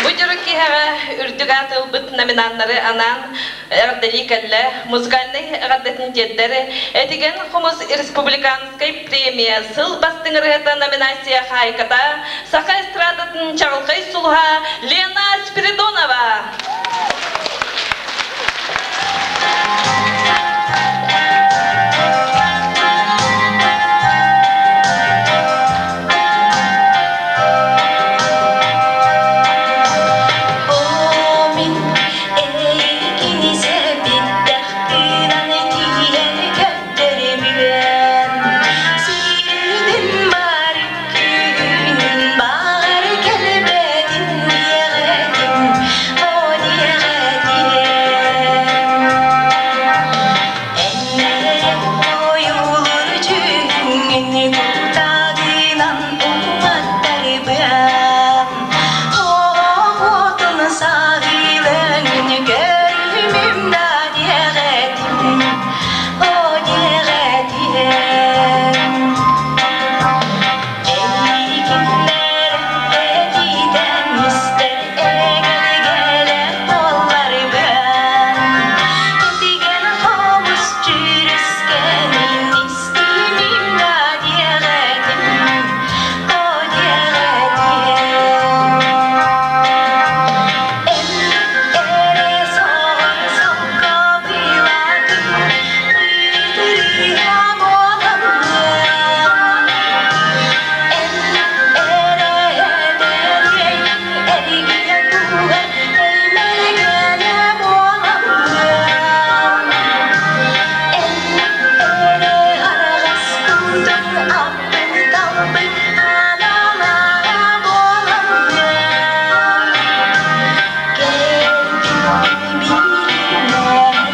Бу дьоро киэһэҕэ үрдүк аат ылбыт номинаннары анаан эҕэрдэлии кэллэ. Музыкальнай эҕэрдэтин тиэрдэр Этигэн хомус республиканскай премия сыл бастыҥ ырыаһыта номинация хаһаайката, саха эстрадатын чаҕылхай сулуһа Лена Спиридонова. Оо, мин эйигин сэбиттэхпинэн тиийэн көрдөрүмүөн сирдин бар күнүн баҕар кэлбэтин диэҕэтим оо диэҕэтим Эн ойуулур дьүһүҥҥүн кутаагынан уматтарбыам Оҕотун саһылын көрүмүм да диэҕэтим оо диэҕэтим Эйигиннэр этитэн истэр эгэлгэлэх буолларбын Этигэн хомус дьүрүскэнин истимим да диэҕэтим оо диэҕэтим Эн эрэ соҕур солко былатын Ытырыа буоламмын Эн эрэ эргийэ кууһар эймэлгэнэ буоламмын Эн эрэ араҕас куутун аппын талбын аналаҕа буоламмын Кэлбиппин билиммэккин.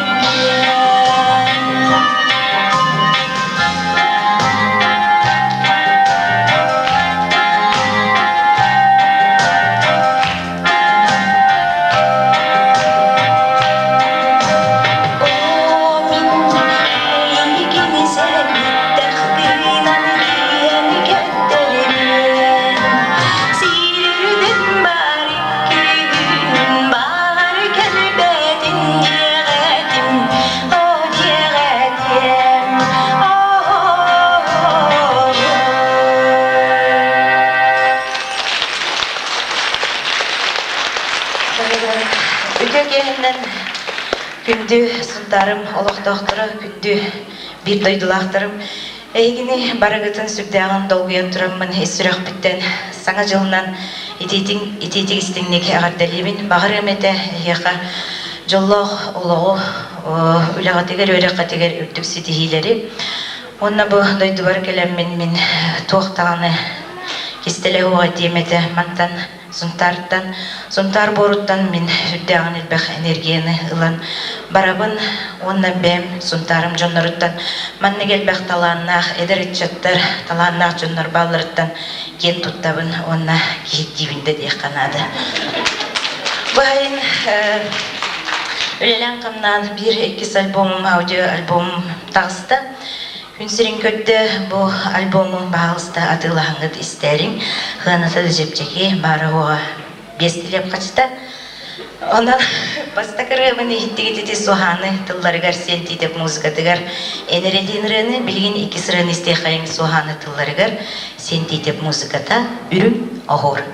Оо, мин эйигин сэбиттэхпинэн тиийэн кэттэрибин Сиирдин бар иккигин баҕар кэлбэтин диэҕэтим оо диэҕэтиэм Үтүө киэһэннэн күндү Сунтаарым олохтоохторо, күндү биир дойдулаахтарым, эһигини барыгытын сүрдээҕин долгуйан тураммын ис сүрэхпиттэн Саҥа дьылынан итиитиҥ итиитик истиҥник эҕэрдэлиибин. Баҕарыам этэ эһиэхэ дьоллоох олоҕу, үлэҕитигэр, үөрэххитигэр үрдүк ситиһиилэри. Уонна бу дойдубар кэлэммин мин туох даҕаны кистэлэ суох этиэм этэ. Мантан Сунтаартан, Сунтаар буоруттан мин сүрдээҕин элбэх энергияны ылан барабын уонна бэйэм Сунтаарым дьонноруттан маннык элбэх талааннаах эдэр ыччаттар, талааннаах дьоннор баалларыттан киэн туттабын уонна киһиргиибин да диэххэ наада. Бу сайын үлэлээн-хамнаан биир иккис альбомум, аудио-альбомум таҕыста. Күн сирин көрдө бу альбому баһаалыста атыылаһаҥҥыт истээриҥ. Сыаната да чэпчэки, баара-суоҕа биэс килиэп хачыта. Онон бастакы ырыабын иһиттигит ити Суһааны тылларыгар Сиэн Тиитэп музыкатыгар Эн эрэ диэн ырыаны билигин иккис ырыаны истиэххэйиҥ Суһааны тылларыгар Сиэн Тиитэп музыката Үрүҥ оһуор.